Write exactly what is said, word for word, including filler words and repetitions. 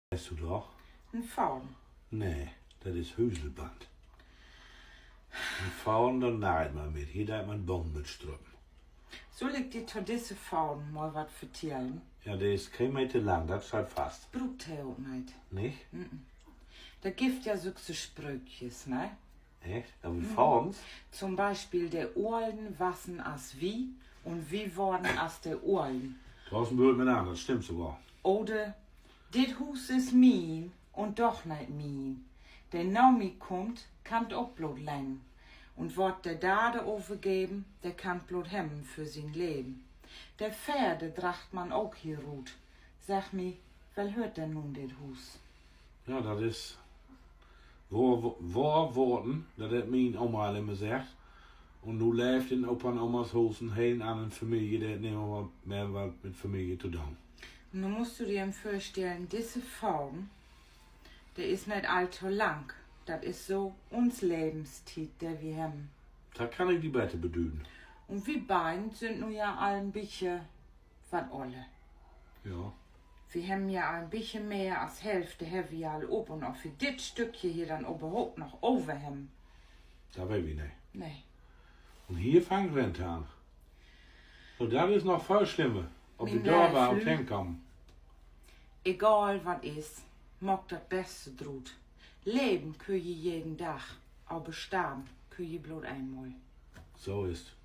Hest du doch? En Faden. Nee, dat is Hüselband. En Faden, dor neiht man mit. Hier deit man Bohnen mit strüppen. Sull ik di to disse Faden mal wat vertellen? Ja, de is keen Meter lang, dat steiht fast. Bruukt he ok neet. Nich? Dor gifft ja sükse Sprökjes, ne? Echt? Aver Fadens? To'n Bispeel: De Olen wassen as wi un wi worden as de Olen. Dor is en Bült mit an, dat stimmt sogor. Oder: Dit Huus is mien un doch neet mien. De na mi kummt, kann 't ok blot lehnen. Un word de Dade övergeven, de kann 't blot hebben för sien Leven. De Veerde draggt man ok hier rut. Segg mi, well höört denn nu dit Huus? Ja, dat is wohr, wohr Woorden. Dat hett mien Oma al immer seggt. Un nu leevt in Opa un Omas Huus en heel anner Familie, de hett nimmer wat, mehr wat mit Familie to doon. Nu musst du di even vörstellen, disse Faden, de is neet all to lang. Dat is so uns Levenstiet, de wi hebben. Dat kann ik di beter bedüden. Un wi beiden sünd nu ja al en bietje wat oller. Ja. Wi hebben ja al en bietje mehr as Hälfte hebben wi al op. Un of wi dit Stückje hier denn överhaupt noch över hebben, dat weet wi neet. Nee. Un hier fangt Rente an. Un dat is noch veel slimmer. Of wi dor överhaupt henkamen. Egal wat is, maak dat Beste drut. Leven köön ji jeden Dag, aver starven köön ji blot eenmal. So is 't.